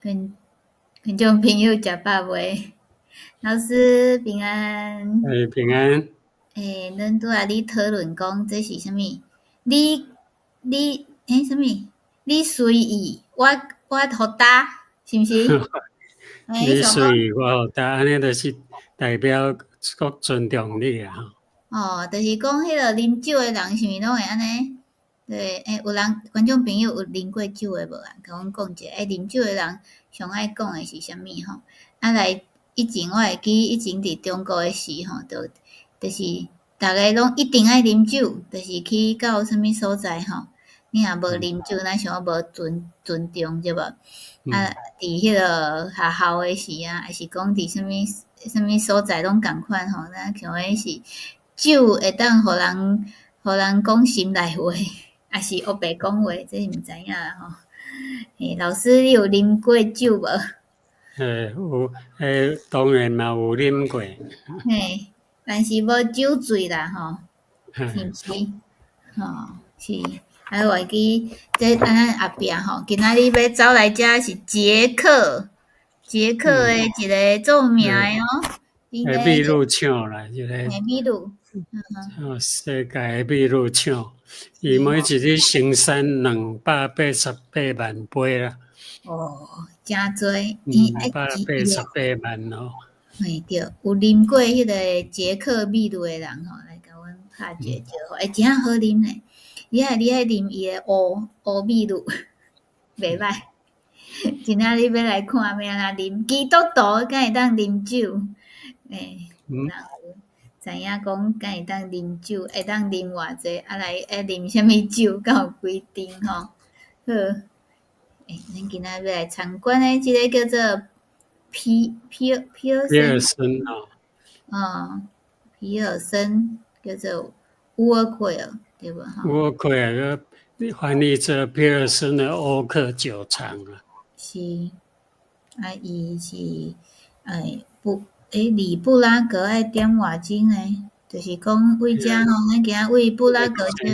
觀眾朋友食飽未？老師平安。欸，平安。欸，咱拄仔咧討論講這是啥物？你欸啥物？你隨意，我予焦，是毋是？你隨意，我予焦，按呢就是代表閣尊重你啊。哦，就是講彼个啉酒的人是毋是攏會按呢？對，欸，有人觀眾朋友有啉過酒的無啊？共阮講一下，欸，啉酒的人上愛講的是啥物吼？啊來，以前我會記以前佇中國的時吼，就是逐个攏一定愛啉酒，就是去到啥物所在吼，你若無啉酒，若像無尊重對無？啊，佇彼个學校的時啊，抑是講佇啥物啥物所在攏仝款吼，咱像彼是酒會當予人講心內話，抑是烏白講話，這是毋知影啦吼。欸，老師你有啉過酒無？欸，有，欸，當然嘛有啉過。嘿，但是無酒醉啦吼，是毋是？吼，是。啊，我會記這咱後壁吼，今仔日欲走來遮是捷克，捷克的一个著名的哦。欸，秘魯廠啦，這個。欸，秘魯。哦，世界的秘魯廠，伊每一日生產288萬杯啦。哦，誠濟。288萬哦。嘿對，有啉過彼个捷克秘魯的人吼，來共阮拍一个招呼，欸，真好啉呢。你愛啉伊的烏秘魯，袂歹。今仔日欲來看欲按怎啉，基督徒敢會當啉酒？欸，人知影講敢會當啉酒，會當啉偌濟，啊來愛啉啥物酒，敢有規定吼？好，欸，咱今仔欲來參觀的這个叫做皮爾皮爾森哦。哦，皮爾森叫做烏爾奎爾，對無？烏爾奎爾個翻譯做皮爾森的歐克酒廠啊。是，啊，伊是欸布欸離布拉格愛點外鐘呢？就是講對遮吼，咱今仔對布拉格遮。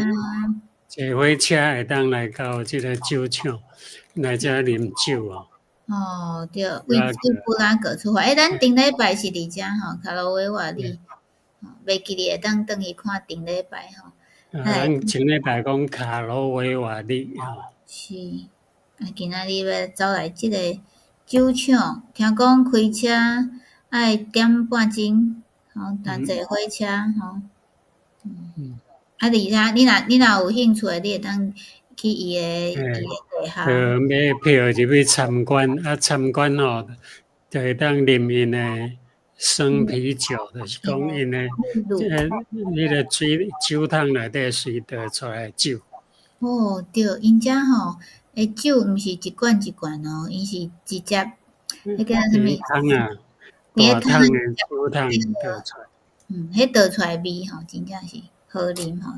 坐火車會當來到這个酒廠來遮啉酒哦。哦，對，對布拉格出發。欸，咱頂禮拜是佇遮吼，卡羅維瓦里，袂記得會當轉去看頂禮拜吼。咱前禮拜講卡羅維瓦里吼。是，啊，今仔日欲走來這个酒廠，聽講開車愛點半鐘，吼，但坐火車吼。嗯。啊，而且你若有興趣的，你會當去伊的地下。買票入去參觀，啊，參觀吼，就會當啉𪜶的生啤酒，就是講𪜶的，彼个水酒桶內底隨倒出來的酒。哦，對，𪜶遮吼，的酒毋是一罐一罐哦，𪜶是直接，彼个啥物？桶啊，大桶的酒桶倒出來。嗯，彼倒出來味吼，真正是好啉吼，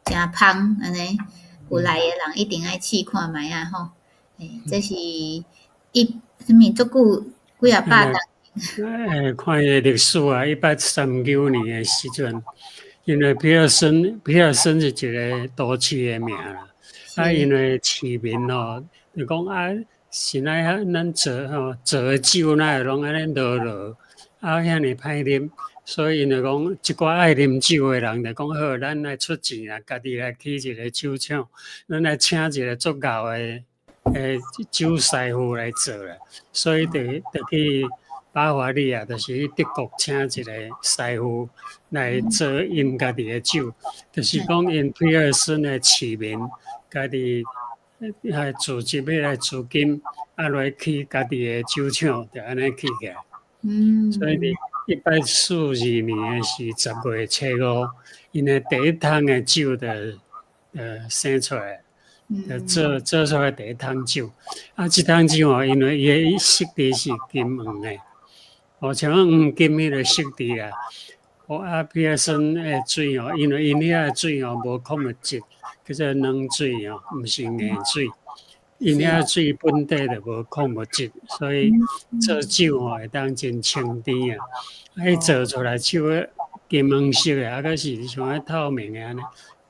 誠芳按呢。有來的人一定愛試看覓仔吼。欸，這是一啥物足久幾仔百年。欸，看伊的歷史啊，1839年的時陣，因為皮爾森，皮爾森是一個都市的名啦。啊，因為市民吼，就講啊，是來咱做吼做的酒，哪會攏按呢濁濁，啊，遐爾歹啉，所以𪜶就講，一寡愛啉酒的人就講好，咱來出錢啊，家己來起一個酒廠，咱來請一個足𠢕的欸酒師傅來做啦。所以就去巴伐利亞，就是去德國請一個師傅來做𪜶家己的酒，就是講𪜶皮爾森的市民家己來組織彼個資金，啊來起家己的酒廠，就按呢起起來。所以佇1842年的時10月初5，𪜶的第一桶的酒就生出來，就做出來第一桶酒。啊，這桶酒吼，因為伊的色澤是金黃的，哦，像黃金彼个色澤啦。哦，啊，皮爾森的水吼，因為𪜶遐的水吼無礦物質，叫做軟水吼，毋是硬水。𪜶遐水本底就無礦物質，所以做酒吼會當真清甜啊。啊，伊做出來酒金黃色的，啊，閣是像彼透明的按呢，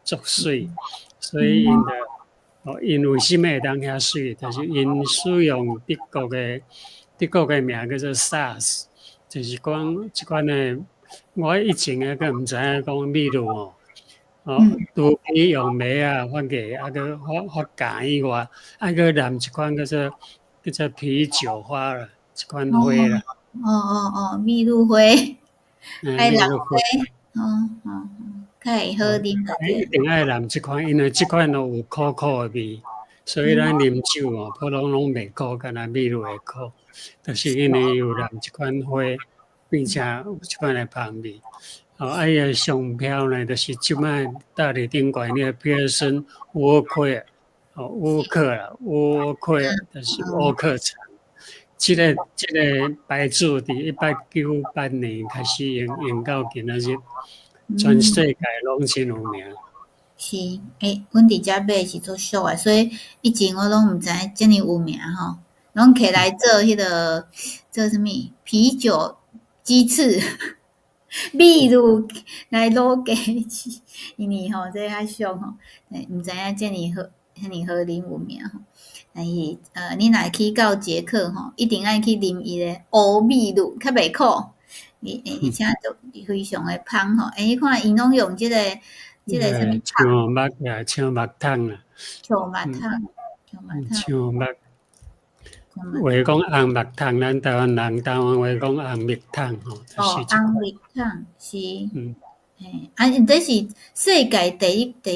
足媠。所以𪜶就哦，𪜶為啥物會當遐媠？就是𪜶使用德國的名叫做 Saaz，就是講這款的。我以前猶閣毋知影講麋鹿吼，哦，除去用麥仔發芽，啊閣發發芽以外，啊閣染一款叫做啤酒花啦，這款花啦。哦哦哦，麋鹿花，愛染花，哦哦，較會好啉就對。一定愛染這款，因為這款都有苦苦的味，所以咱啉酒哦，普通攏袂苦，干焦麋鹿會苦，就是因為有染這款花，並且有這款的香味。哦，啊，伊的商標呢，就是這擺搭佇頂懸那個皮爾森沃克，哦，沃克啦，沃克就是沃克橙。這個牌子佇1898年開始用，用到今仔日，全世界攏真有名。是，欸，阮佇遮買是足俗的，所以以前我攏毋知影遮爾有名吼，攏摕來做彼個做啥物啤酒雞翅，麋鹿來滷雞翅，因為吼這較俗吼，毋知影遮爾好，遐爾好啉有名吼。但是，你若去到捷克吼，一定愛去啉伊的烏麋鹿，較袂苦，而且都非常的芳吼。欸，你看𪜶攏用這個啥物薔木啊，薔木桶啊，薔木桶，薔木桶，薔木。話講紅木桶，咱台灣人台灣話講紅蜜桶吼。哦，紅蜜桶是，嘿，啊，這是世界第一個，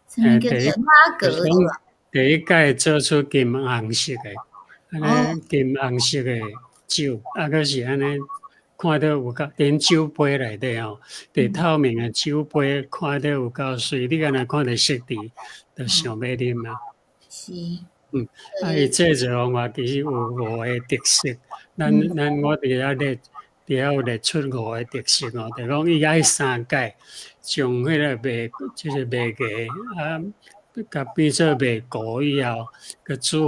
啥物叫做拉格對吧？第一擺做出金紅色的，按呢金紅色的酒，啊，閣是按呢看著有夠，連酒杯內底吼，佇透明的酒杯看著有夠媠，你敢若看著色澤，就想欲啉啊。是。啊，伊製作方法其實有五個特色，咱我佇遐列，佇遐有列出五個特色哦，就講伊愛三擺將彼個麥，就是麥芽啊，共變做麥糊以後，閣煮予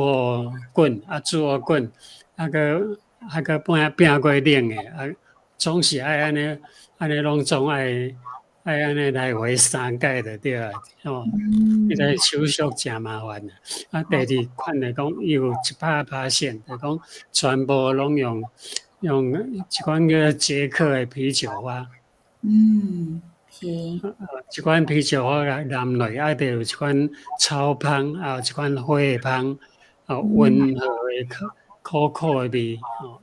滾，啊煮予滾，啊閣變過冷的，啊總是愛按呢，按呢攏總愛按呢來回三擺就對啊，吼，彼個手續誠麻煩啊。啊，第二款來講，伊有100%，就講全部攏用這款叫捷克的啤酒花。是。這款啤酒花共染落，啊，就有一款草芳，啊，有一款花的芳，啊，溫和的苦苦的味，吼。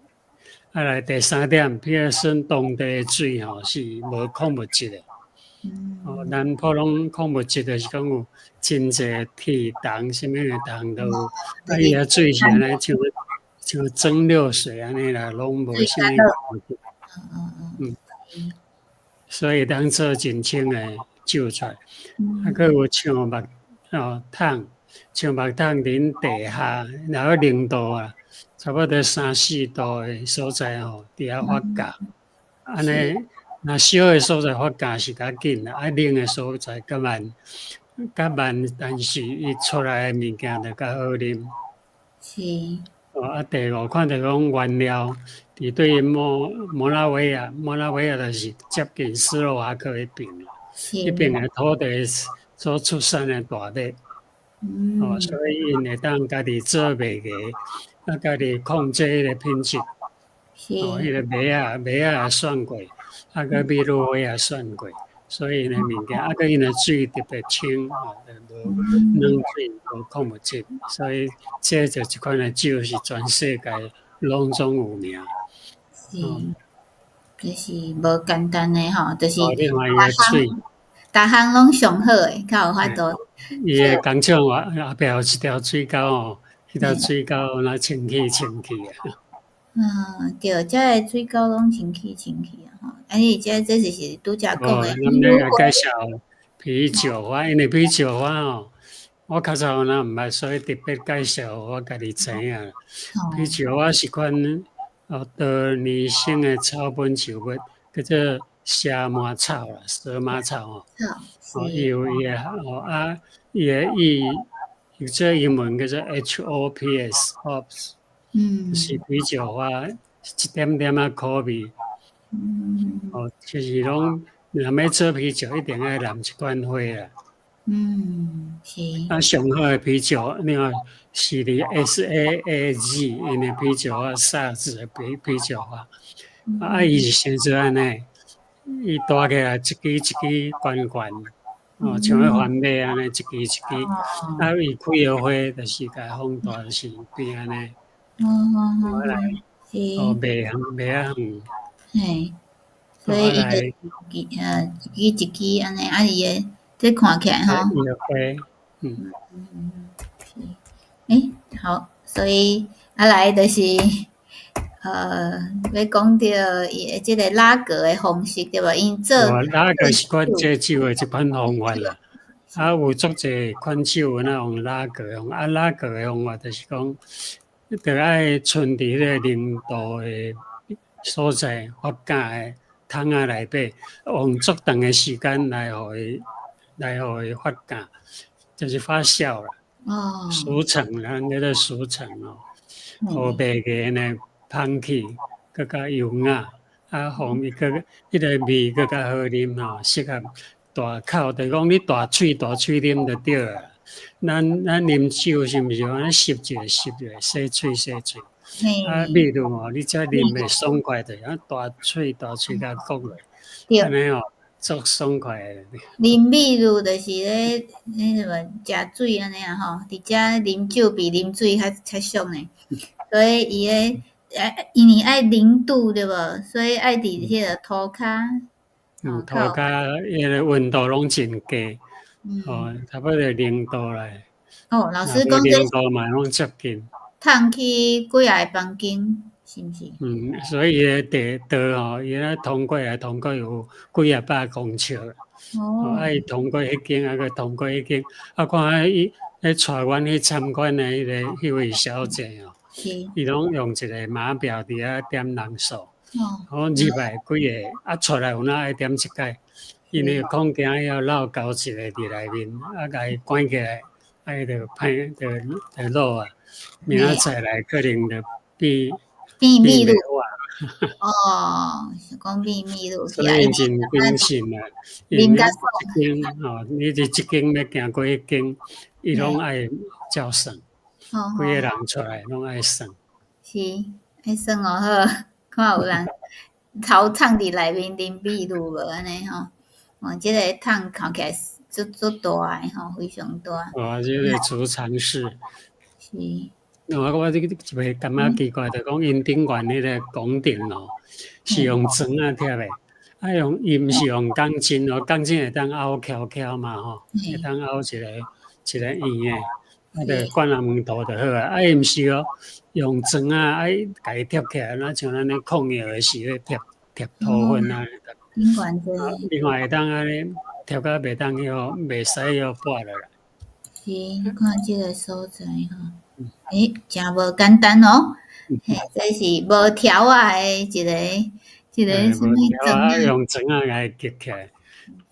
啊，來第三點，皮爾森當地的水吼是無礦物質的。哦，咱普通礦物質就是講有真濟鐵、銅，啥物的銅都有，啊，伊的水是按呢像蒸餾水按呢啦，攏無啥物礦物質。所以當做真清的酒出來，啊，閣有薔木哦桶，薔木桶佇地下，然後零度啊，差不多三四度的所在吼，佇遐發酵，按呢，若燒的所在發酵是較緊啦，啊冷的所在較慢，較慢，但是伊出來的物件就較好啉。哦，啊，第五款就講原料，佇對摩拉維亞，摩拉維亞就是接近斯洛伐克彼爿啦，彼爿的土地所出產的大麥，哦，所以𪜶會當家己做麥芽，啊，家己控制彼個品質，哦，彼個麥仔也選過，啊，閣麋鹿花也選過，所以𪜶的物件，啊，閣𪜶的水特別清，哦，無軟水，無礦物質，所以這就這款的酒是全世界攏總有名。是，就是無簡單的吼，就是你看伊的水，逐項攏上好的，較有法度。伊的工廠後壁有一條水溝哦，彼條水溝若清氣清氣啊。嗯，對，遮的水溝攏清氣清氣啊吼，啊，你這就是拄才講的。咱咧介紹啤酒花，因為啤酒花吼，我較早若毋捌，所以特別介紹，我家己知影。啤酒花是款哦，多年生的草本植物，叫做蛇麻草啦，蛇麻草吼。哦，伊有伊的哦啊，伊的譯做英文叫做 HOPS，hops。是啤酒花，一點點仔苦味。哦，就是攏若欲做啤酒，一定愛淋這款花啦。啊，上好的啤酒，另外是伫 SAAZ 𪜶的啤酒啊，薩茲的啤酒啊，啊，伊是先做按呢，伊大起來一支一支懸懸，哦，像彼番麥按呢，一支一支，啊，伊開的花就是共放大，就是變按呢，來，哦，袂遠袂仔遠，嘿，所以伊就一支一支按呢，啊伊的這看起來吼，伊的花，嗯，是，欸，好，所以啊來就是，欲講著伊的這个拉格的方式對無？𪜶做拉格是款製酒的一款方法啦。啊，有足濟款酒若用拉格用，啊，拉格的方法就是講，著愛存佇彼个零度的所在發酵的桶仔內底，用足長的時間來予伊發酵，就是發酵啦。熟成，咱叫做熟成哦，予麥芽呢香氣閣較優雅，啊，予伊閣彼个味閣較好啉吼，適合大口，就是講你大喙大喙啉就對啊。咱啉酒是毋是按呢吸一下吸一下，洗喙洗喙。啊，秘魯哦，你才啉會爽快，就是按大喙大喙共囥落，按呢哦，足爽快的。啉秘魯就是咧，彼什麼食水按呢啊吼，佇遮啉酒比啉水較俗呢。所以伊个因為愛0度對無？所以愛佇彼个塗跤。嗯，塗跤伊个溫度攏真低，哦，差不多0度咧。哦，老師講零度嘛攏接近。通去幾仔个房間，是毋是？嗯，所以伊个地道吼，伊咧通過來通過有幾仔百公尺。哦。啊，伊通過彼間，啊，閣通過彼間，啊，看啊伊咧帶阮去參觀的彼位小姐哦，伊攏用一個碼表佇遐點人數。哦。入來幾个，啊，出來有哪愛點一擺，因為恐驚要落猴一个佇內面，啊，共伊關起來，啊，伊就歹就落啊。明仔載來可能就變變秘魯。哦，是講變秘魯。所以真謹慎啊！因為這間吼，你佇這間欲行過彼間，伊攏愛照算，幾个人出來攏愛算。是，愛算哦好，看有人偷藏佇內面啉秘魯無按呢吼？哦，這个桶看起來足足大的吼，非常大。哦，這个儲藏室。是。我這個一個感覺奇怪，就講𪜶頂懸彼个拱頂哦，是用磚仔貼的，啊用伊毋是用鋼筋哦，鋼筋會當凹翹翹嘛吼，會當凹一个一個圓的，啊就灌人門塗就好啊。啊伊毋是哦，用磚仔啊共伊貼起來，若像咱咧控窯的時咧貼貼塗粉啊。另外會當按呢貼甲袂當彼個袂使彼個撥落來。是，看這个所在吼。欸，誠無簡單哦，嘿，這是無條仔的一个一个啥物磚仔？用磚仔來結起來。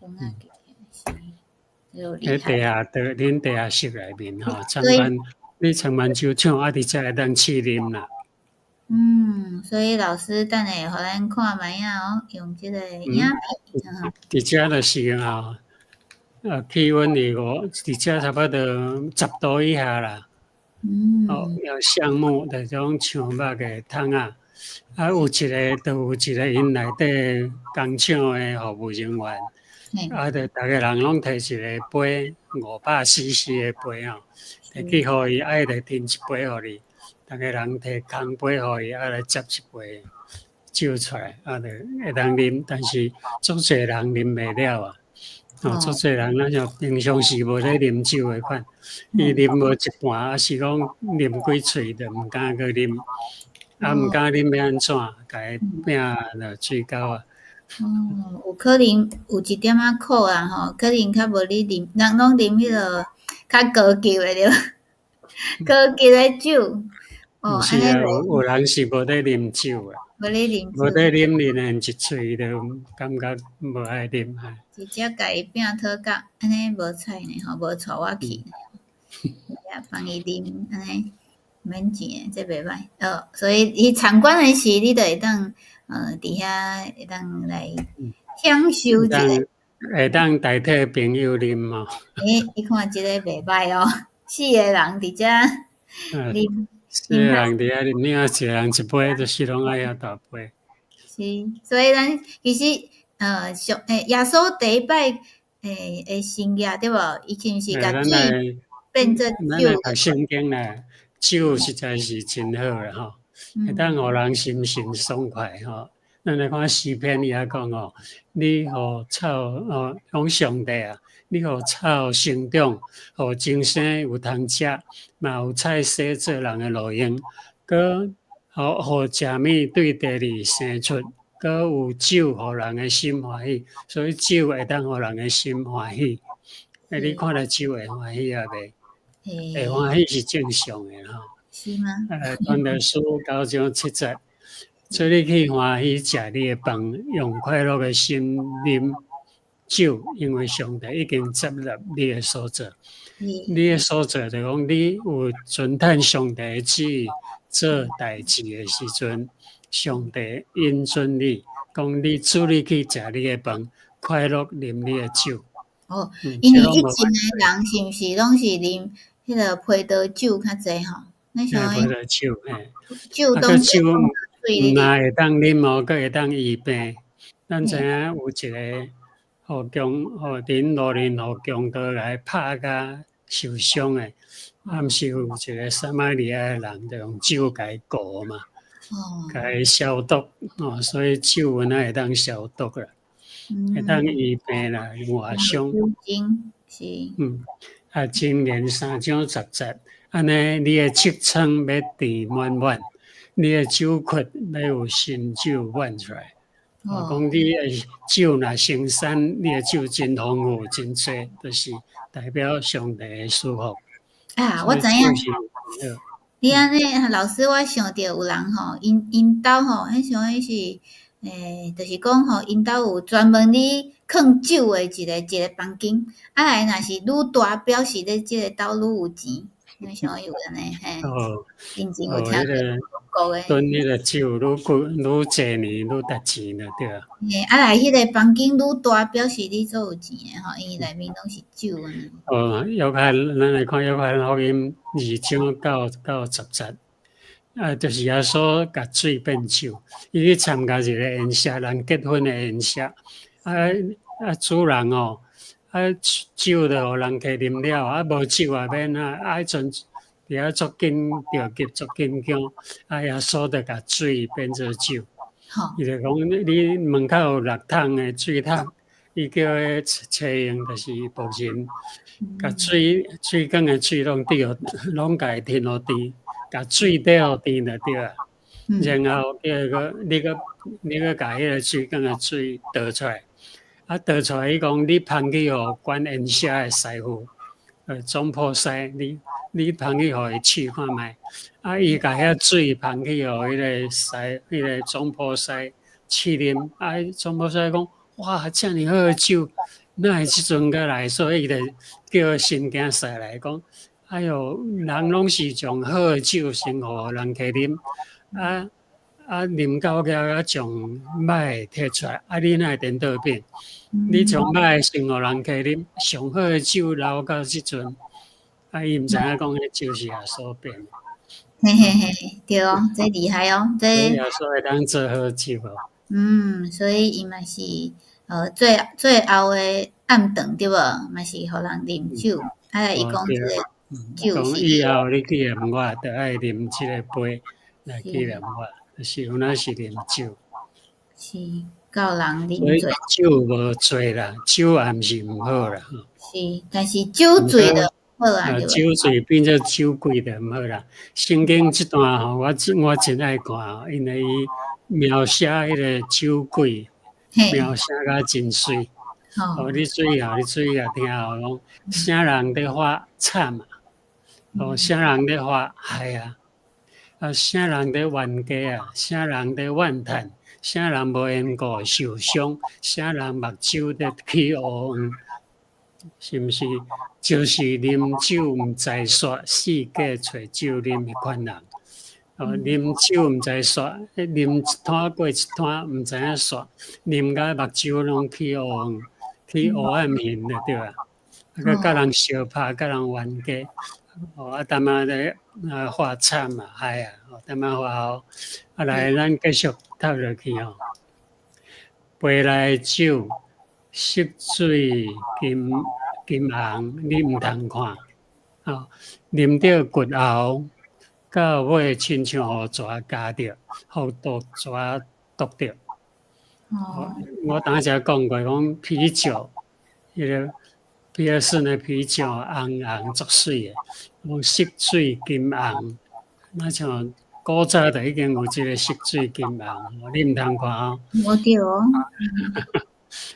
磚仔結起來，是，佇地下，佇恁地下室內面吼，參觀，你參觀酒廠啊，佇遮會當試啉啦。嗯，所以老師等下予咱看覓仔哦，用這个影片。佇遮就是吼，氣溫佇五，佇遮差不多10度以下啦。哦，有橡木的這種橡木的桶仔，啊，有一个，就有一个𪜶內底工廠的服務人員，啊，就逐个人攏提一個杯，500 cc 的杯吼，提去予伊，啊，伊就斟一杯予你，逐个人提空杯予伊，啊，來接一杯酒出來，啊，就會當啉，但是足濟人啉袂了啊。哦，足濟人咱像平常時無咧啉酒的款，伊啉無一半，啊是講啉幾喙就毋敢閣啉，啊毋敢啉欲按怎，共伊拚落水溝啊。哦，有可能有一點仔苦啊吼，可能較無你啉，人攏啉彼个較高級的對，高級的酒。哦，毋是啊，有人是無咧啉酒啊。無咧啉，無咧啉，連一喙就感覺無愛啉啊。直接共伊拚討角，按呢無彩呢吼，無帶我去，也幫伊啉，按呢免錢的，這袂歹。哦，所以伊參觀的時，你就會當佇遐會當來享受一下。會當代替朋友啉哦。欸，你看這個袂䆀哦，四个人佇遮啉，四个人佇遐啉，你若一個人一杯，就是攏愛遐大杯。是，所以咱其實上耶穌第一擺的神跡對無？伊是毋是共水變做酒？咱來讀聖經啦，酒實在是真好啦吼，會當予人心神爽快吼。咱來看詩篇伊也講哦，你予草哦，講上帝啊，你予草生長，予精生有通食，嘛有菜洗做人的路用，閣予食物對地裡生出，閣有酒予人的心歡喜，所以酒會當予人的心歡喜。欸，你看著酒會歡喜抑未？會歡喜是正常的吼。是嗎？傳道書9章7節。所以你去歡喜食你的飯，用快樂的心啉酒，因為上帝已經接納你的所做。你的所做就講，你有遵趁上帝的旨意做代誌的時陣，上帝允准你，講你主你去食你的飯，快樂啉你的酒。哦，因為以前的人是毋是攏是啉彼個葡萄酒較濟吼？你想葡萄酒，嘿，酒當酒。毋若會當啉哦，閣會當醫病。咱知影有一個予強，予佇路面予強盜來拍甲受傷的，啊，毋是有一個撒瑪利亞的人，就用酒共伊膏嘛，共伊消毒哦，所以酒有影會當消毒啦，會當醫病啦，外傷。是。啊，箴言3章10節，按呢，你的摵倉欲填滿滿。你的酒窟欲有新酒滿出來，講你的酒若生產，你的酒真豐富、真濟，就是代表上帝的祝福。啊，我知影。你按呢，老師，我想著有人吼，𪜶𪜶兜吼，彼想彼是，就是講吼，𪜶兜有專門咧囥酒的一個一個房間，啊來若是愈大，表示咧這個兜愈有錢。你想有按呢？嘿，以前有聽過的。囤彼個酒愈久愈濟年愈值錢啦，對啊。嘿，啊來彼個房間愈大，表示你足有錢的吼，因為內面攏是酒按呢。哦，約翰，咱來看約翰福音2章9到10節，啊，就是耶穌共水變酒，伊去參加一個宴席，人結婚的宴席，啊啊主人哦。啊，酒就予人客啉了，啊無酒啊，欲按怎？啊，彼陣佇遐足緊著急，足緊張，啊耶穌就共水變做酒。伊就講你門口有六桶的水桶，伊叫彼車用，就是僕人，共水水缸的水攏滴予，攏共伊添予甜，共水底予甜就對啊。然後叫閣你閣你閣共彼个水缸的水倒出來。啊，倒出來伊講，你捧去予管宴席的師傅，總鋪師，你捧去予伊試看覓。啊，伊共遐水捧去予彼个師，彼个總鋪師試啉。啊，總鋪師講，哇，遮爾好的酒，哪會這陣才來？所以伊就叫新囝婿來講，哎喲，人攏是將好的酒先予人客啉，啊。啊，啉到了，才將歹的提出來。啊，你哪會顛倒變？你將歹的先予人客啉，上好的酒留到這陣。啊，伊毋知影講彼酒是耶穌變的。嘿嘿嘿，對哦，這厲害哦，這。耶穌會當做好酒哦。嗯，所以伊嘛是，最最後的暗頓對無？嘛是予人啉酒，啊，伊講這個酒是。以後你紀念我，著愛啉這个杯來紀念我。是有影是啉酒，是教人啉醉。酒無醉啦，酒也毋是毋好啦。是，但是酒醉就毋好啊。酒醉變做酒鬼就毋好啦。聖經這段吼，我真愛看，因為伊描寫彼個酒鬼，描寫甲真媠。哦，你注意哦，你注意啊，聽哦，講啥人佇發慘啊？哦，啥人佇發害啊？啊！啥人佇冤家啊？啥人佇怨嘆？啥人無緣故受傷？啥人目睭佇起烏黃？是毋是？就是啉酒毋知煞，四界揣酒啉彼款人。哦，啉酒毋知煞，啉一攤過一攤，毋知影煞，啉甲目睭攏起烏黃。去黑暗型就對啊，啊，閣佮人相拍，佮人冤家，哦，啊，淡仔咧啊畫慘啊，害啊，哦，淡仔畫好，啊來，咱繼續讀落去吼。杯內酒，色水金金紅，你毋通看，哦，啉著骨喉，到尾親像予蛇咬著，予毒蛇毒著。哦，我當時講過，講啤酒，彼個比爾森的啤酒紅紅足媠的，講色水金紅，若像古早就已經有這個色水金紅，你毋通看哦。無對哦。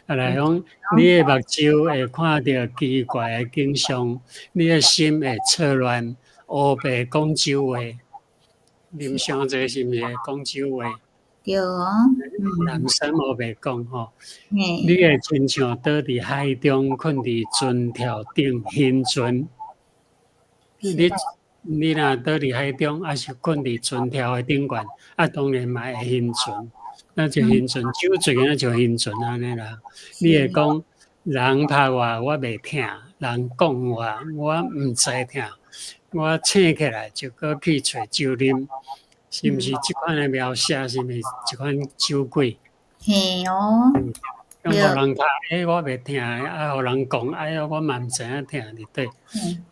啊來講，你的目睭會看著奇怪的景象，你的心會錯亂，烏白講酒話，啉傷濟是毋是會講酒話？對哦。男生烏白講吼，你會親像倒佇海中，睏佇船條頂行船。你若倒佇海中，抑是睏佇船條的頂懸，啊，當然嘛會行船，那就行船，酒醉那就行船按呢啦。你會講人拍我，我袂疼；人講我，我毋知疼。我醒起來就閣去揣酒啉，是毋是這款的描寫？是毋是這款酒鬼？嘿哦。講予人拍，欸，我袂疼；啊，予人講，哎喲，我嘛毋知影疼佇佗。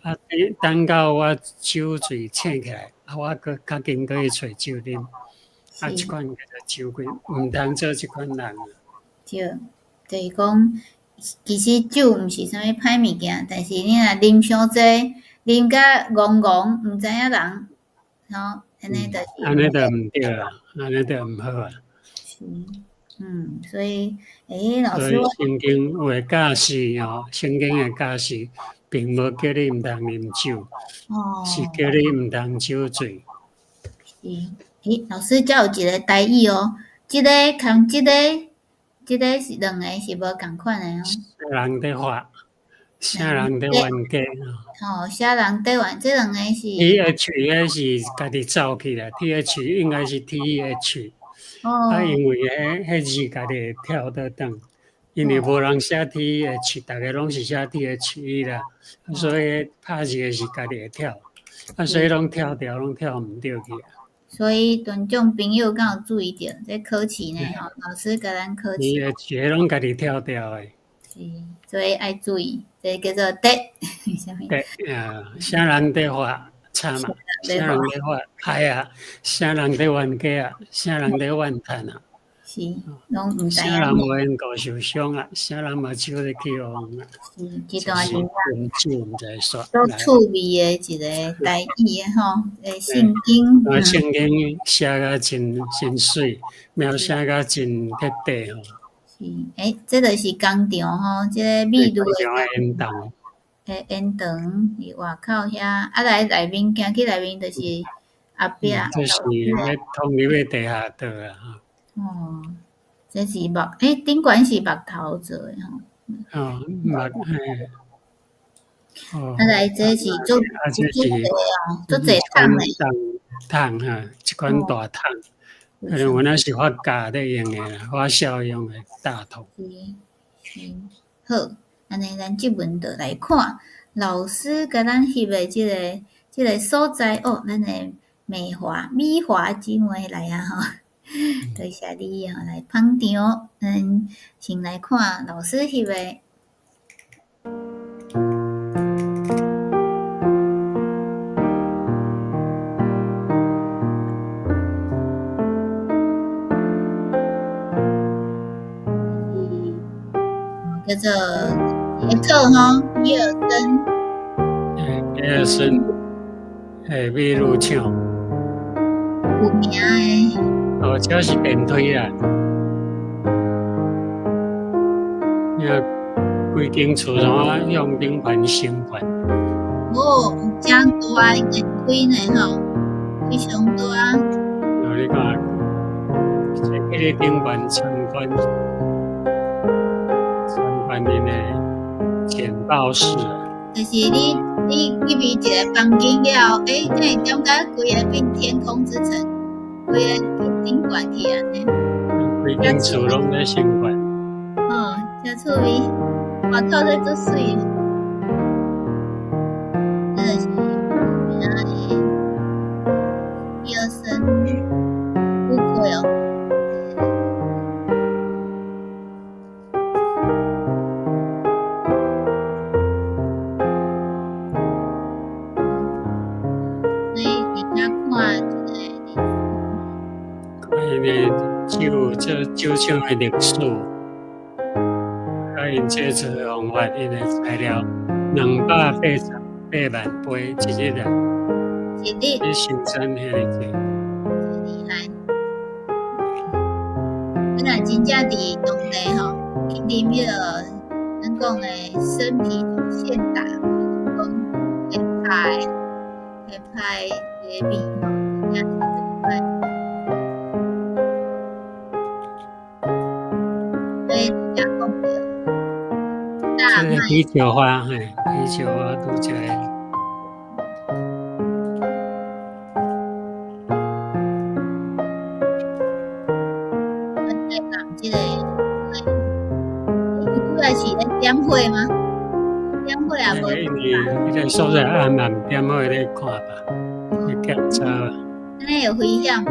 啊，等到我酒醉醒起來，啊，我閣較緊閣去揣酒啉。啊，這款叫做酒鬼，毋通做這款人。對，就是講，其實酒毋是啥物歹物件，但是你若啉傷濟，啉甲戇戇，毋知影人，吼，按呢就是。按呢就毋對啊，按呢就毋好啊。是，所以，欸，老師，所以聖經有的教示吼，聖經的教示並無叫你毋通啉酒，是叫你毋通酒醉。是，欸，老師，遮有一個台語哦，這個共這個，這個是兩個是無仝款的哦。啥人佇發？啥人佇冤家？哦，啥人佇冤？這兩個是。 T H 彼是家己走去啦，T H 應該是 T H。啊，因為彼字家己跳倒轉，因為無人寫 T H，逐个攏是寫 T H E 啦，所以拍字的是家己會跳，啊，所以攏跳掉，攏跳毋對去啊。所以觀眾朋友敢有注意著，這考試呢吼，老師共咱考試。 T H 攏家己跳掉的。是，所以愛注意，這叫做得，啥物？得啊，啥人佇發慘啊？啥人佇發歹啊？啥人佇冤家啊？啥人佇怨嘆啊？是，攏毋知影。啥人無緣故受傷啊？啥人目睭咧去予紅啊？是，這段是酒毋知煞。足趣味的一個台語的吼，聖經。啊，聖經寫甲真真媠，描寫甲真徹底吼。是，欸，這就是工廠吼，這個美女的煙囪。欸，煙囪佇外口遐，啊來內面行去內面就是後壁。這是咧通入去地下道啊！哦，這是木，欸，頂懸是木頭做的吼。哦，木嘿。哦。啊來，這是足啊，這是足濟哦，足濟桶的。桶哈，這款大桶，可能原來是發酵咧用的啦，發酵用的大桶。是，是，好，按呢，咱這文就來看老師共咱翕的這個所在哦，咱的美華美華姊妹來啊吼，多謝你哦來捧場，咱先來看老師翕的。叫做傑克吼，比爾森。欸，比爾森，欸，美女廠。有名的。哦，這是電梯啦。你看，規間厝怎啊向頂懸升懸？哦，真大的電梯呢吼，非常大。哦，你看，這個頂懸參觀。參觀𪜶的簡報室。就是你入去一個房間了後，欸，你會感覺規个變天空之城，規个頂懸去按呢。規間厝攏咧升懸。哦，真趣味。外口咧足媠。這就是有名的皮爾森烏龜哦。所以你若看這個看𪜶的酒，這酒廠的歷史，啊，𪜶製作的方法，𪜶的材料，288萬杯一日啊，一日去生產遐爾濟。真厲害。你若真正佇當地吼，去啉彼個咱講的生啤酒現打，講現拍的，現拍的這個味吼，真正是袂歹。所以才講著大這個麥啤酒花，嘿，啤酒花拄則的。咱這個，伊主要是咧點火嗎？點火也無因為彼個所在暗暗點火咧看吧，去檢查吧。按呢會危險無？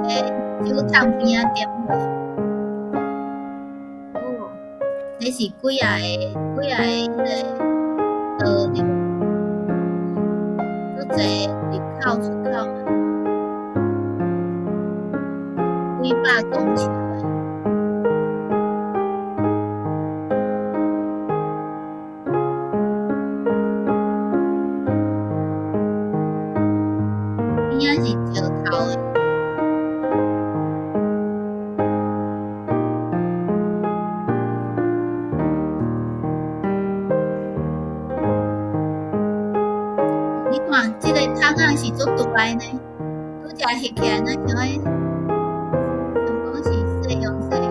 佇咧酒桶邊仔點火。哦，這是幾仔個幾仔個彼個道路，足濟入口出口嘛，幾百公尺的。邊仔是石頭的。你看，這個桶仔是足大的呢，拄才翕起來，咱想講，想講是細樣細樣，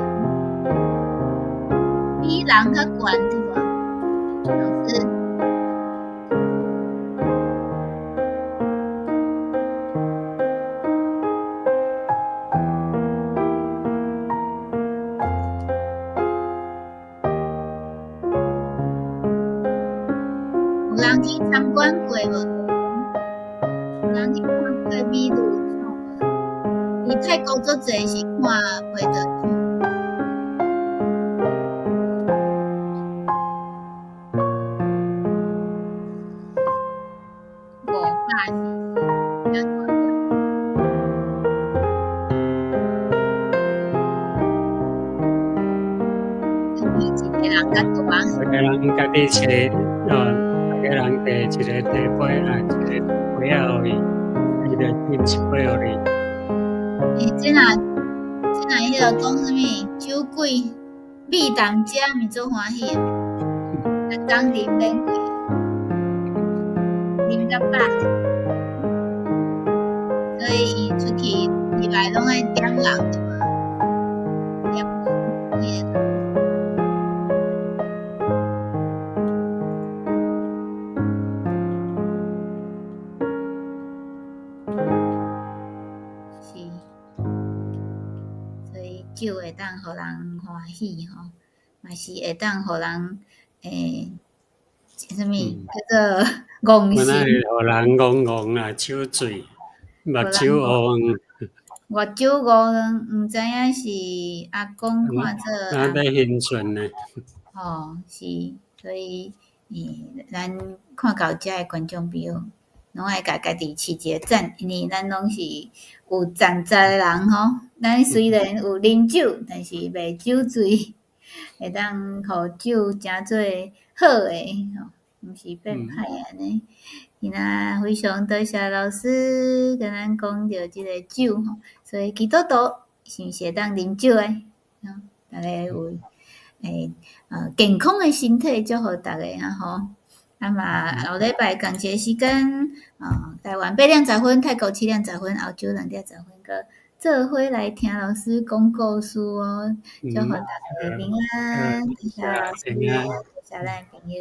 比人較懸對無？老師。有人去參觀過無？有人去看過美祿廠無？佇泰國足濟是看葡萄酒。500 cc，遮大粒。這比一個人較大。逐个人家己揣，哦，逐个人提一个提杯啊，一個杯仔予伊，伊就斟一杯予你。欸，這若彼个講啥物酒鬼美談者毋是足歡喜的，逐工啉免錢，啉甲飽，所以伊出去入來攏愛點人對無？點幾個人。是，所以酒會當予人歡喜吼，嘛是會當予人啥物叫做戇本來心。會予人戇戇啊，酒醉，目睭烏黃。目睭烏黃，毋知影是阿公看做若咧興順呢。吼，是，所以，咱看到遮的觀眾朋友，攏愛共家己飼一個讚，因為咱攏是有摠才的人吼。咱雖然有啉酒，但是袂酒醉，會當予酒成做好的吼，毋是變歹按呢。今仔非常多謝老師共咱講著這個酒吼，所以基督徒是毋是會當啉酒的？吼，逐家有健康的身體，祝予逐家啊吼。啊嘛，後禮拜仝一個時間，台灣8點10分，泰國7點10分，澳洲2點10分，閣做伙來聽老師講故事哦。祝予逐家平安，多謝老師，多謝咱的朋友。